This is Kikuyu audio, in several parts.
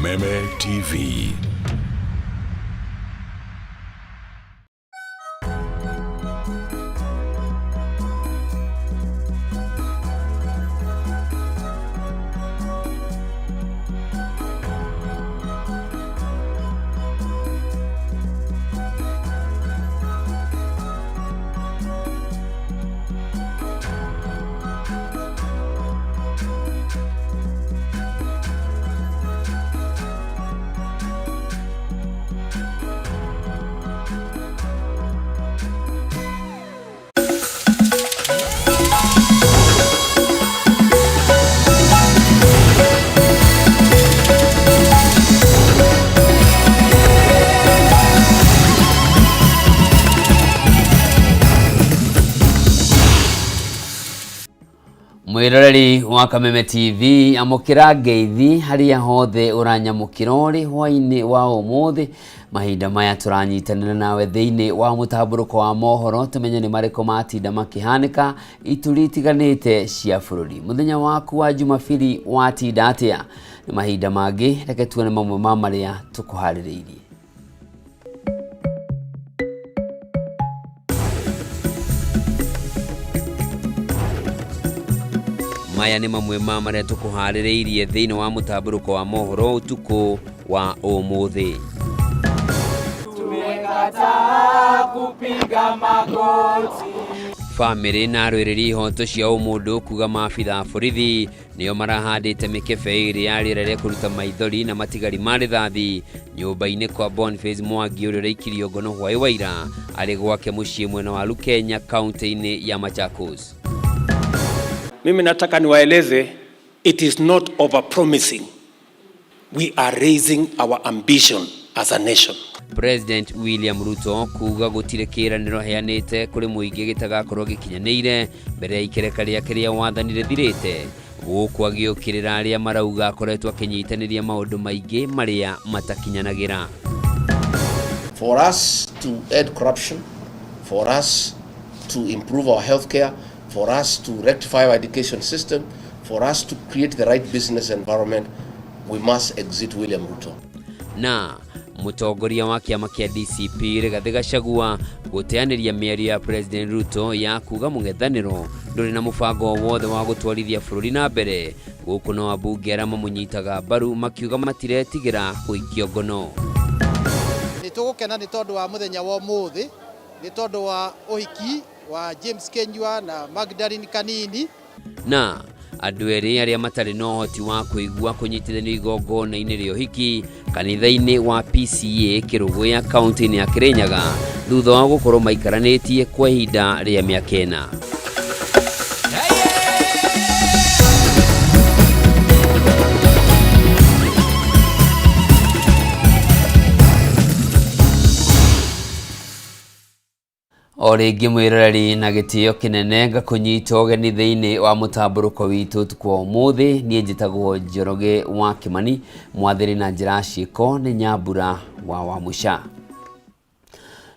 Kameme TV. Mwiroreri wa Kameme TV, amũkĩra ngeithi harĩa hothe ũranyamũkĩra ũrĩ hwaĩ-inĩ wa ũmũthĩ. Mahinda maya tũranyitanĩra nawe thĩinĩ wa mũtambũrũko wa mohoro, tũmenye nĩ marĩkũ matinda makĩhanĩka ituri itiganĩte cia bũrũri. Mũthenya waku wa Jumabiri watinda atĩa? Nĩ mahinda mangĩ, reke tuone mamwe ma marĩa tũkũharĩrĩirie. Maya nĩ mamwe ma marĩa tũkũharĩrĩirie thĩinĩ wa mũtambũrũko wa mohoro ũtukũ wa ũmũthĩ. Tumekataa kupiga magoti. Bamĩrĩ na arũĩrĩri ihoto cia ũmũndũ kuga maabitha a borithi nĩo marahandĩte mĩkebe ĩrĩ ya rĩera rĩa kũruta maithori na matigari ma rĩthathi nyũmba-inĩ kwa Boniface Mwangi ũrĩa ũraikirio ngono hwaĩ wa ira arĩ gwake mũciĩ mwena wa Lukenya kaunti-inĩ ya Machakos. Mimi nataka niwaeleze, it is not over promising. We are raising our ambition as a nation. President William Ruto kuga gũtirĩ kĩĩranĩro aheanĩte kũrĩ mũingĩ gĩtagakorwo gĩkinyanĩire mbere ya ikereka rĩake rĩa wathani rĩthirĩte, gũkũ agĩũkĩrĩra arĩa marauga akoretwo akĩnyitanĩria maũndũ maingĩ marĩa matakinyanagĩra. For us to end corruption, for us to improve our healthcare, for us to rectify our education system, for us to create the right business environment, we must exit William Ruto. Na mũtongoria wa kĩama kĩa DCP Rigathĩ Gachagua gũteanĩria mĩario ya President Ruto ya kuga mũng'ethanĩro ndũrĩ na mũbango o wothe wa gũtwarithia bũrũri na mbere, gũkũ no ambunge arĩa mamũnyitaga mbaru makiuga matiretigĩra gũikio ngono. Nĩ tũgũkena nĩ tondũ wa mũthenya wa ũmũthĩ, nĩ tondũ wa ũhiki wa James Kenyua na Magdalene Kanini. Na andũ erĩ arĩa matarĩ na ũhoti wa kũigua kũnyitithanio igongona-inĩ rĩa ũhiki kanitha-inĩ wa PCA Kĩrũgũya kaunti-inĩ ya Kĩrĩnyaga thutha wa gũkorwo maikaranĩtie kwa ihinda rĩa mĩaka ĩna. O rĩngĩ mwĩroreri na gĩtĩo kĩnene ngakũnyita ũgeni thĩinĩ wa mũtambũrũko witũ ũtukũ wa ũmũthĩ. Niĩ njĩtagwo Njoroge wa Kĩmani, mwathĩri na njĩra ya ciĩko nĩ Nyambura wa Wamũca.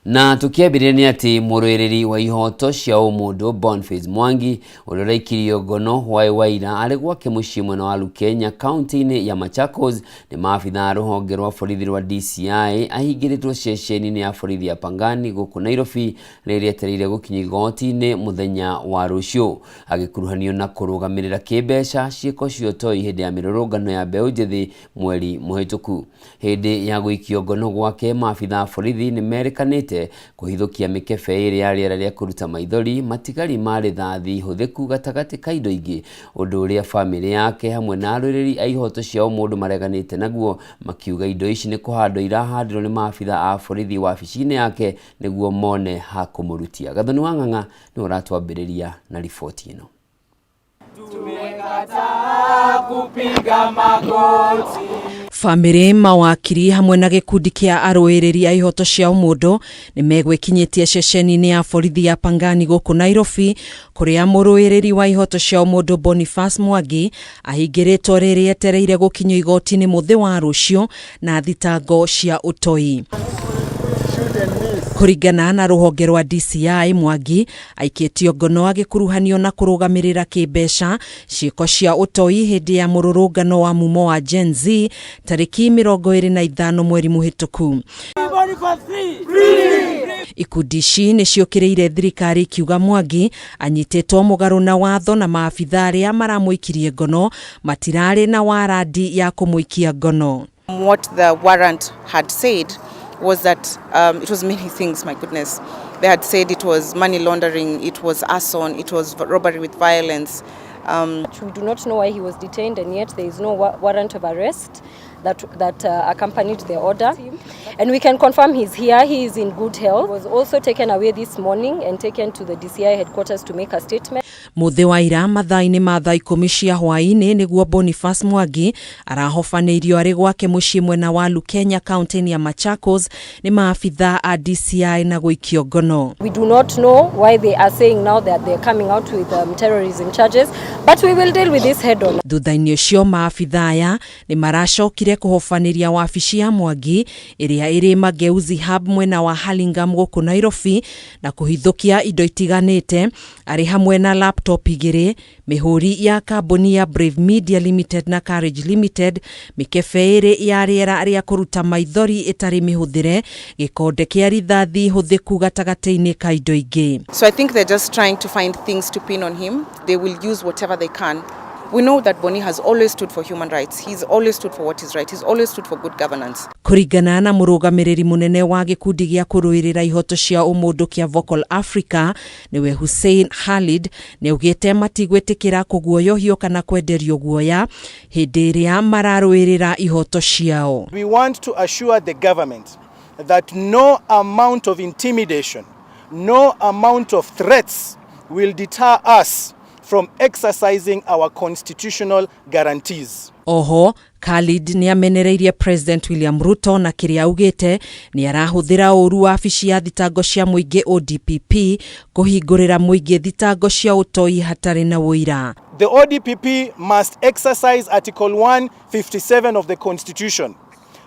Na tũkĩambĩrĩria nĩ atĩ mũrũĩrĩri wa ihoto cia ũmũndũ Boniface Mwangi ũrĩa ũraikirio ngono hwaĩ wa ira arĩ gwake mũciĩ mwena wa Lukenya kaunti-inĩ ya Machakos nĩ maabitha a rũhonge rwa borithi rwa DCI ahingĩrĩtwo ceceni-inĩ ya borithi ya Pangani gũkũ Nairobi rĩrĩa etereire gũkinya igoti-inĩ mũthenya wa rũciũ agĩkuruhanio na kũrũgamĩrĩra kĩmbeca ciĩko cia ũtoi hĩndĩ ya mĩrũrũngano ya mbeũ njĩthĩ mweri mũhĩtũku. Hĩndĩ ya gũikio ngono gwake maabitha a borithi nĩ merĩkanĩte kũhithũkia mĩkebe ĩrĩ ya rĩera rĩa kũruta maithori matigari ma rĩthathi hũthĩku gatagatĩ ka indo ingĩ, ũndũ ũrĩa bamĩrĩ yake hamwe na arũĩrĩri a ihoto cia ũmũndũ mareganĩte naguo makiuga indo ici nĩ kũhandwo irahandĩrwo nĩ maabitha a borithi wabici-inĩ yake nĩguo mone ha kũmũrutia. Gathoni wa Ng'ang'a nĩwe ũratwambĩrĩria na riboti ĩno. Tumekataa kupiga magoti. Bamĩrĩ, mawakiri hamwe na gĩkundi kĩa arũĩrĩri a ihoto cia ũmũndũ nĩ megwĩkinyĩtie ceceni-inĩ ya borithi ya Pangani gũkũ Nairobi kũrĩa mũrũĩrĩri wa ihoto cia ũmũndũ Boniface Mwangi ahingĩrĩtwo rĩrĩa etereire gũkinyio igoti-inĩ mũthĩ wa rũciũ na thitango cia ũtoi. Kũringana na rũhonge rwa DCI, Mwangi aikĩtio ngono agĩkuruhanio na kũrũgamĩrĩra kĩmbeca ciĩko cia ũtoi hĩndĩ ya mũrũrũngano wa mumo wa Gen Z tarĩki 25 mweri mũhĩtũku. Ikundi ici nĩ ciũkĩrĩire thirikari ikiuga Mwangi anyitĩtwo mũgarũ na watho na maabitha arĩa maramũikirie ngono matirarĩ na warandi ya kũmũikia ngono. What the warrant had said was that it was many things, my goodness. They had said it was money laundering, it was arson, it was robbery with violence. We do not know why he was detained, and yet there is no warrant of arrest that accompanied the order. And we can confirm he's here, he is in good health. He was also taken away this morning and taken to the DCI headquarters to make a statement. Mũthĩ wa ira mathaa-inĩ ma thaa 10 cia hwaĩ-inĩ nĩguo Boniface Mwangi arahobanĩirio arĩ gwake mũciĩ mwena wa Lukenya kaunti-inĩ ya Machakos nĩ maabitha a DCI na gũikio ngono. We do not know why they are saying now that they're coming out with terrorism charges, but we will deal with this head on. Thutha-inĩ ũcio maabitha aya nĩ maracokire kũhobanĩria wabici ya Mwangi ĩrĩa ĩrĩ Mageuzi Hub mwena wa Hurlingham gũkũ Nairobi na kũhithũkia indo itiganĩte arĩ hamwe na laptop igĩrĩ, mĩhũri ya kambuni ya Brave Media Limited na Courage Limited, mĩkebe ĩrĩ ya rĩera rĩa kũruta maithori ĩtarĩ mĩhũthĩre, gĩkonde kĩa rithathi hũthĩku gatagatĩ-inĩ ka indo ingĩ. So I think they're just trying to find things to pin on him. They will use whatever they can. We know that Boni has always stood for human rights. He's always stood for what is right. He's always stood for good governance. Kũringana na mũrũgamĩrĩri mũnene wa gĩkundi gĩa kũrũĩrĩra ihoto cia ũmũndũ kĩa Vocal Africa nĩwe Hussein Khalid, nĩaugĩte matigwĩtĩkĩra kũguoyohio kana kwenderio guoya hĩndĩ ĩrĩa mararũĩrĩra ihoto ciao. We want to assure the government that no amount of intimidation, no amount of threats will deter us from exercising our constitutional guarantees. Oho, Khalid nĩ amenereirie President William Ruto na kĩrĩa augĩte nĩ arahũthĩra ũru wabici ya thitango cia mũingĩ ODPP kũhingũrĩra mũingĩ thitango cia ũtoi hatarĩ na ũira. The ODPP must exercise Article 157 of the Constitution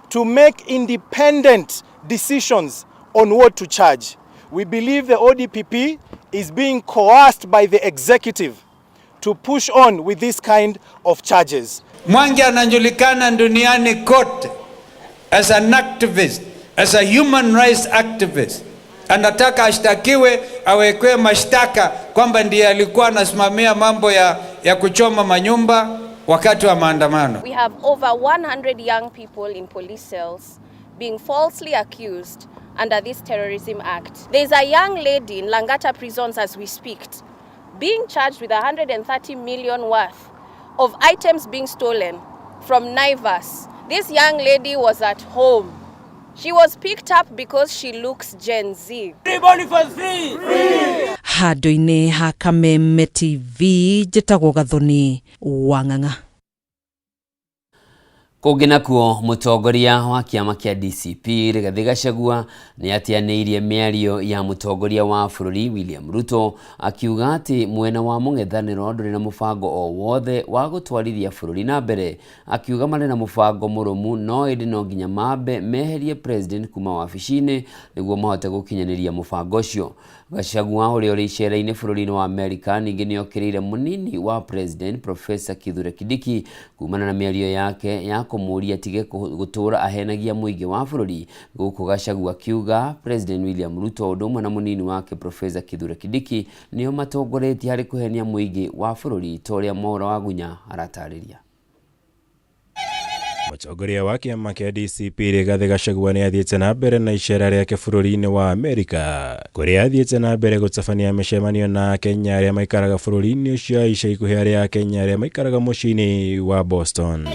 to make independent decisions on what to charge. We believe the ODPP is being coerced by the executive to push on with this kind of charges. Mwangi anajulikana duniani kote as an activist, as a human rights activist. Anataka ashtakiwe, awekwe mashtaka kwamba ndiye alikuwa anasimamia mambo ya kuchoma manyumba wakati wa maandamano. We have over 100 young people in police cells being falsely accused under this Terrorism Act. There's a young lady in Langata prisons as we speak, being charged with 130 million worth of items being stolen from Naivas. This young lady was at home. She was picked up because she looks Gen Z. Handũ-inĩ ha Kameme TV njĩtagwo Gathoni wa Ng'ang'a. Kũngĩ nakuo, mũtongoria wa kĩama kĩa DCP Rigathĩ Gachagua nĩ atianĩirie mĩario ya mũtongoria wa bũrũri William Ruto akiuga atĩ mwena wa mũng'ethanĩro ndũrĩ na mũbango o wothe wa gũtwarithia bũrũri na mbere, akiuga marĩ na mũbango mũrũmu no ĩndĩ no nginya mambe meherie president kuma wabici-inĩ nĩguo mahote gũkinyanĩria mũbango ũcio. Gachagua ũrĩa ũrĩ icera-inĩ bũrũri-inĩ wa Amerika ningĩ nĩokĩrĩire mũnini wa president Professor Kithure Kindiki kumana na mĩario yake ya kũmũũria atige gũtũũra ahenagia mũingĩ wa bũrũri, gũkũ Gachagua akiuga President William Ruto ũndũ ũmwe na mũnini wake Professor Kithure Kindiki nĩo matongoretie harĩ kũhenia mũingĩ wa bũrũri ta ũrĩa Mwaũra Wagunya aratarĩria. Mũtongoria wa kĩama kĩa DCP Rigathĩ Gachagua nĩ athiĩte na mbere na icera rĩake bũrũri-inĩ wa Amerika kũrĩa athiĩte na mbere gũtabania mĩcemanio na Akenya arĩa maikaraga bũrũri-inĩ ũcio, ica ikuhĩ arĩa Akenya arĩa maikaraga mũciĩ-inĩ wa Boston.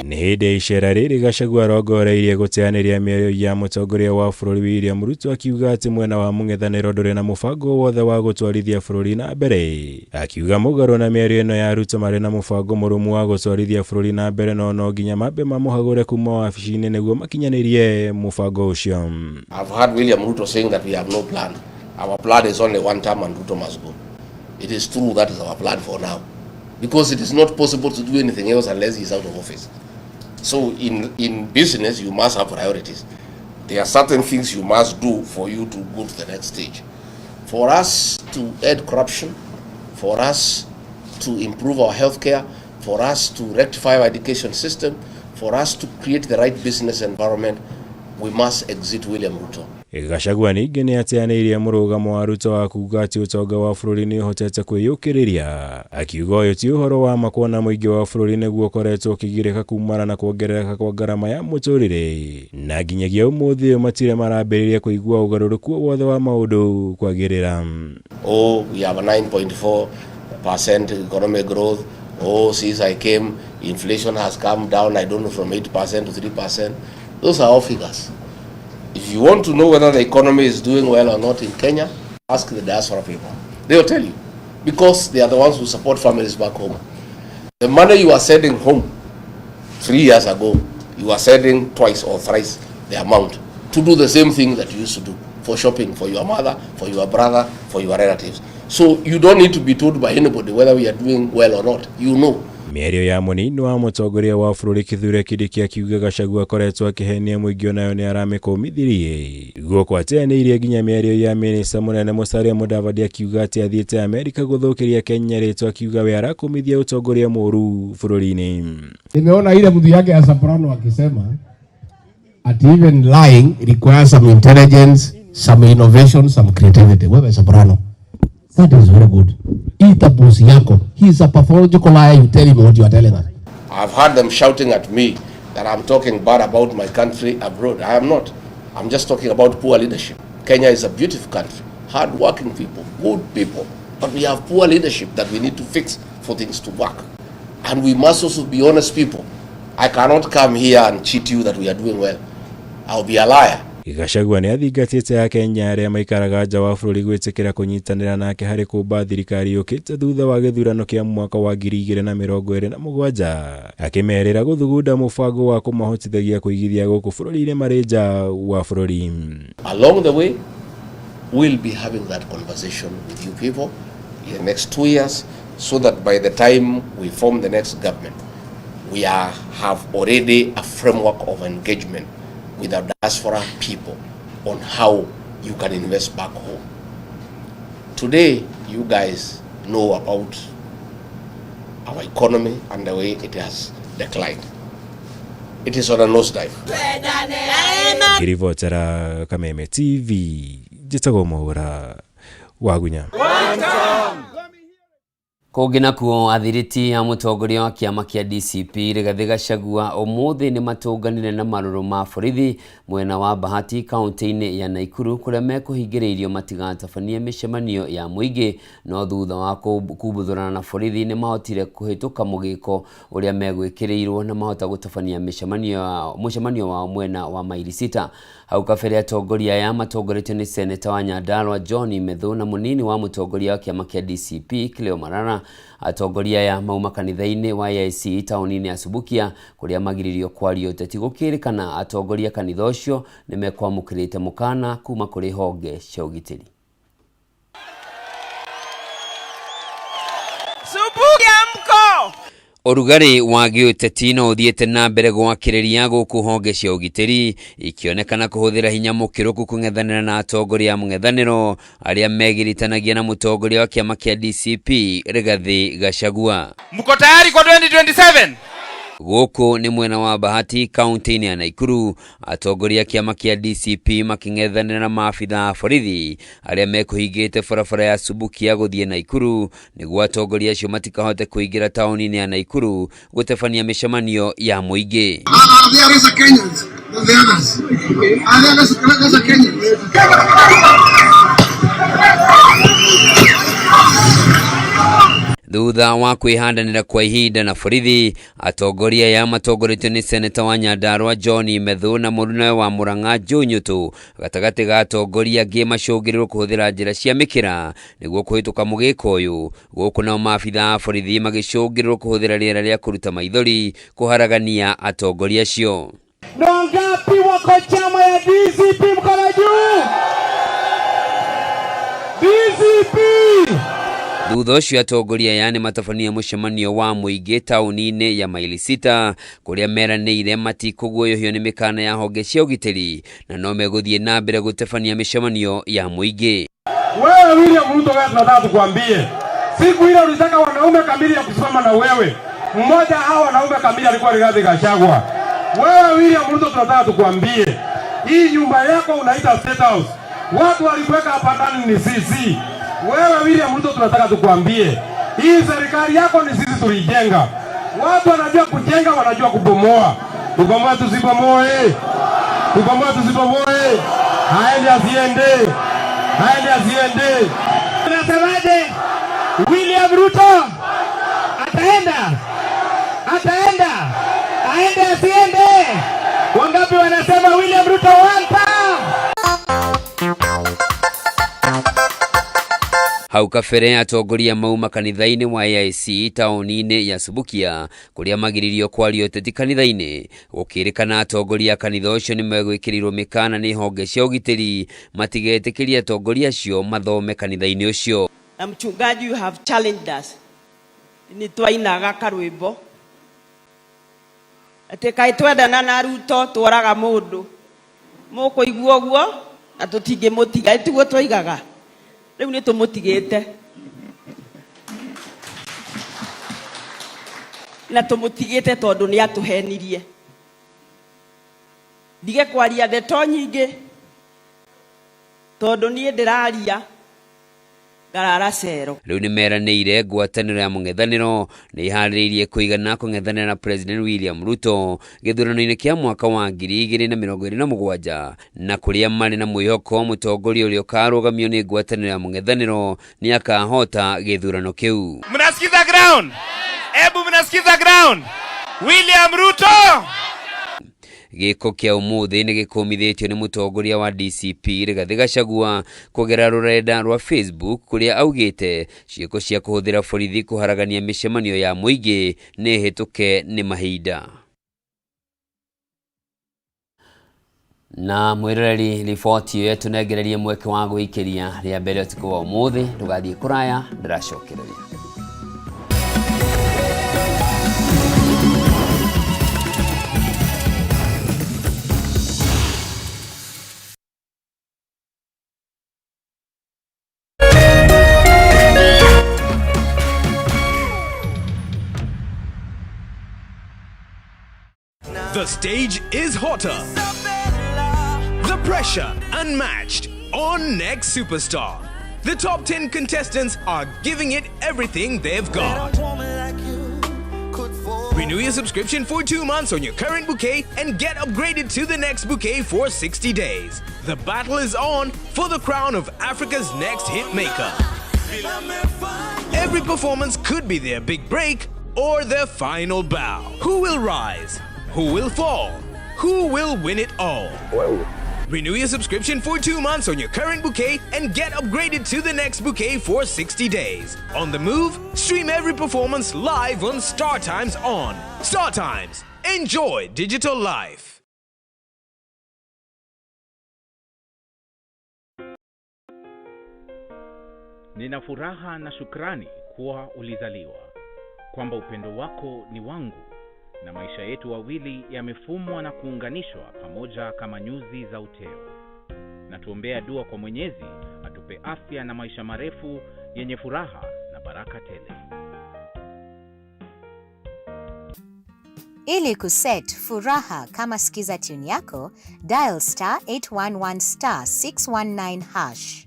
Nĩ hĩndĩ ya icera rĩrĩ Gachagua arongoreirie gũteanĩria mĩario ya mũtongoria wa bũrũri William Ruto akiuga atĩ mwena wa mũng'ethanĩro ndũrĩ na mũbango wothe wa gũtwarithia bũrũri na mbere, akiuga mũgarũ na mĩario ĩno ya Ruto marĩ na mũbango mũrũmu wa gũtwarithia bũrũri na mbere no no nginya mambe mamũhagũre kuma wabici-inĩ nĩguo makinyanĩrie mũbango ũcio. I've heard William Ruto saying that we have no plan. Our plan is only one term and Ruto must go. It is true, that is our plan for now, because it is not possible to do anything else unless he is out of office. So in business, you must have priorities. There are certain things you must do for you to go to the next stage. For us to end corruption, for us to improve our healthcare, for us to rectify our education system, for us to create the right business environment, we must exit William Ruto. Gachagua ningĩ nĩ ateanĩirie mũrũgamo wa Ruto wa kuga atĩ ũtonga wa bũrũri nĩ ũhotete kwĩyũkĩrĩria, akiuga ũyũ ti ũhoro wa ma kuona mũingĩ wa bũrũri nĩguo ũkoretwo ũkĩgirĩka kumana na kuongerereka kwa ngarama ya mũtũrĩre, na nginyagia ũmũthĩ ũyũ matirĩ marambĩrĩria kũigua ũgarũrũku o wothe wa maũndũ kwagĩrĩra. Oh, we have a 9.4% economic growth. Oh, since I came, inflation has come down, I don't know, from 8% to 3%. Those are all figures. If you want to know whether the economy is doing well or not in Kenya, ask the diaspora people. They will tell you, because they are the ones who support families back home. The money you are sending home 3 years ago, you are sending twice or thrice the amount to do the same thing that you used to do for shopping for your mother, for your brother, for your relatives. So you don't need to be told by anybody whether we are doing well or not. You know. Mĩario ya mũnini wa mũtongoria wa bũrũri Kithure Kindiki akiuga Gachagua akoretwo akĩhenia mũingĩ onayo nĩ aramĩkũmithirie. Gũkũ ateanĩirie nginya mĩario ya mĩnĩsta mũnene Musalia Mudavadi akiuga atĩ athiĩte Amerika gũthũkĩria Kenya rĩtwa akiuga we arakũmithia ũtongoria mũũru bũrũri-inĩ. Nimeona ile mtu yake ya Soprano akisema ati even lying requires some intelligence, some innovation, some creativity. Wewe Soprano, that is very good. Ita boss yako. He is a pathological liar. You tell him what you are telling us. I've heard them shouting at me that I'm talking bad about my country abroad. I am not. I'm just talking about poor leadership. Kenya is a beautiful country, hard-working people, good people. But we have poor leadership that we need to fix for things to work. And we must also be honest people. I cannot come here and cheat you that we are doing well. I'll be a liar. Gachagua nĩ athingatĩte Akenya arĩa maikaraga nja wa bũrũri gwĩtĩkĩra kũnyitanĩra nake harĩ kũmba thirikari yũkĩte thutha wa gĩthurano kĩa mwaka wa 2027, akĩmerĩra gũthugunda mũbango wa kũmahotithagia kũigithia gũkũ bũrũri-inĩ marĩ nja wa bũrũri. Along the way, we'll be having that conversation with you people in the next 2 years, so that by the time we form the next government, we have already a framework of engagement with our diaspora people on how you can invest back home. Today, you guys know about our economy and the way it has declined. It is on a nosedive. Ngĩribotera Kameme TV, njĩtagwo Mwaura Wagunya. Kũngĩ nakuo athiriti a mũtongoria wa kĩama kĩa DCP Rigathĩ Gachagua ũmũthĩ nĩ matũnganire na marũrũ ma borithi mwena wa Bahati kaunti-inĩ ya Naikuru kũrĩa mekũhingĩrĩirio matigatabanie mĩcemanio ya mũingĩ, no thutha wa kumbuthũrana na borithi nĩ mahotire kũhĩtũka mũgĩko ũrĩa megwĩkĩrĩirwo na mahota gũtabania mũcemanio wao mwena wa maili sita. Hau kabere atongoria aya matongoretio nĩ seneta wa Nyandarua John Methu na mũnini wa mũtongoria wa kĩama kĩa DCP Cleo Malala. Atongoria aya mauma kanitha-inĩ wa AIC taũni-inĩ ya Subukia kũrĩa magiririo kwaria ũteti gũkĩrĩkana atongoria kanitha ũcio nĩ mekwamũkĩrĩte mũkana kuma kũrĩ honge cia ũgitĩri. Subukia mko! Ũrugarĩ wa gĩũteti no ũthiĩte na mbere gwakĩrĩria gũkũ honge cia ũgitĩri ikĩonekana kũhũthĩra hinya mũkĩrũku kũng'ethanĩra na atongoria a mũng'ethanĩro arĩa megiritanagia na mũtongoria wa kĩama kĩa DCP Rigathĩ Gachagua. Mko tayari kwa 2027? Gũkũ nĩ mwena wa Bahati kaunti-inĩ ya Naikuru, atongoria a kĩama kĩa DCP makĩng'ethanĩra na maabitha a borithi arĩa mekũhingĩte barabara ya Subukia gũthiĩ Naikuru nĩguo atongoria acio matikahote kũingĩra taũni-inĩ ya Naikuru gũtabania mĩcemanio ya mũingĩ. Are there lesser Kenyans than the others? Are there lesser Kenyans? Thutha wa kwĩhandanĩra kwa ihinda na borithi, atongoria aya matongoretio nĩ seneta wa Nyandarua John Methu na mũrunawe wa Murang'a Joe Nyutu gatagatĩ ga atongoria angĩ macũngĩrĩrwo kũhũthĩra njĩra cia mĩkĩra nĩguo kũhĩtũka mũgĩko ũyũ. Gũkũ nao maabitha a borithi magĩcũngĩrĩrwo kũhũthĩra rĩera rĩa kũruta maithori kũharagania atongoria acio. Ni wangapi wako chama ya DCP? Mkono juu. DCP! Thutha ũcio atongoria aya nĩ matabania mũcemanio wa mũingĩ taũni-inĩ ya Maili Sita kũrĩa meranĩire matikũguoyohio nĩ mĩkana ya honge cia ũgitĩri na no megũthiĩ na mbere gũtabania mĩcemanio ya mũingĩ. Wewe William Ruto, wewe tunataka tukwambie, siku ile ulitaka wanaume kamili ya kusimama na wewe, mmoja hao wanaume kamili alikuwa Rigathi Gachagua. Wewe William Ruto, tunataka tukwambie, hii nyumba yako unaita State House, watu walikuweka hapa ndani ni sisi. Wewe William Ruto, tunataka tukwambie, hii serikali yako ni sisi tulijenga. Watu wanajua kujenga, wanajua kubomoa. Tubomoe tusibomoe? Tubomoe tusibomoe? Aende asiende? Aende asiende? Unasemaje? William Ruto ataenda, ataenda, aende asiende? Wangapi wanasema William Ruto one term? Hau kabere atongoria mauma kanitha-inĩ wa AIC taũni-inĩ ya Subukia kũrĩa magiririo kwaria ũteti kanitha-inĩ. Gũkĩrĩkana atongoria a kanitha ũcio nĩ megwĩkĩrĩirwo mĩkana nĩ honge cia ũgitĩri matigetĩkĩrie atongoria acio mathome kanitha-inĩ ũcio. Na mchungaji, you have challenged us. Nĩ twainaga karwĩmbo atĩ kaĩ twendana na Ruto tworaga mũndũ mũkũigua ũguo na tũtingĩmũtiga, tiguo twoigaga, rĩu nĩ tũmũtigĩte na tũmũtigĩte tondũ nĩ atũhenirie. Ndige kwaria ndeto nyingĩ tondũ niĩ ndĩraria ngarara cero. Rĩu nĩ meranĩire ngwatanĩro ya mũng'ethanĩro nĩ ĩharĩrĩirie kũigana kũng'ethanĩra na President William Ruto gĩthurano-inĩ kĩa mwaka wa 2027, na kũrĩa marĩ na mwĩhoko mũtongoria ũrĩa ũkarũgamio nĩ ngwatanĩro ya mũng'ethanĩro nĩ akahota gĩthurano kĩu. Mnasikiza ground? Ebu mnasikiza ground? William Ruto! Gĩko kĩa ũmũthĩ nĩ gĩkũmithĩtio nĩ mũtongoria wa DCP Rigathĩ Gachagua kũgerera rũrenda rwa Facebook kũrĩa augĩte ciĩko cia kũhũthĩra borithi kũharagania mĩcemanio ya mũingĩ nĩ hĩtũke nĩ mahinda. Na mwĩroreri, riboti ĩyo ĩtũnengererie mweke wa gwĩikĩria rĩa mbere ũtukũ wa ũmũthĩ. Ndũgathiĩ kũraya, ndĩracokereria. The stage is hotter. The pressure unmatched on Next Superstar. The top 10 contestants are giving it everything they've got. Renew your subscription for 2 months on your current bouquet and get upgraded to the next bouquet for 60 days. The battle is on for the crown of Africa's next hit maker. Every performance could be their big break or their final bow. Who will rise? Who will fall? Who will win it all? Renew your subscription for 2 months on your current bouquet and get upgraded to the next bouquet for 60 days. On the move, stream every performance live on Star Times On. Star Times. Enjoy digital life. Nina furaha na shukrani kuwa ulizaliwa, kwamba upendo wako ni wangu na maisha yetu wawili yamefumwa na kuunganishwa pamoja kama nyuzi za uteo. Na tuombea dua kwa Mwenyezi atupe afya na maisha marefu yenye furaha na baraka tele. Ili kuset furaha kama skiza tune yako, dial star 811 star 619 hash.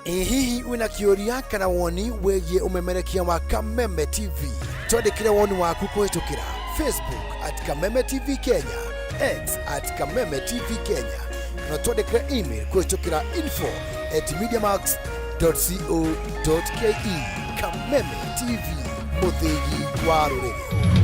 Ĩ hihi wĩna kĩũria kana woni wĩgiĩ ũmemerekia wa Kameme TV? Twandĩkĩre woni waku kũhĩtũkĩra Facebook at Kameme TV Kenya, X at Kameme TV Kenya, kana twandĩkĩre email kũhĩtũkĩra info@mediamax.co.ke. Kameme TV, mũthĩgi wa rũrĩrĩ.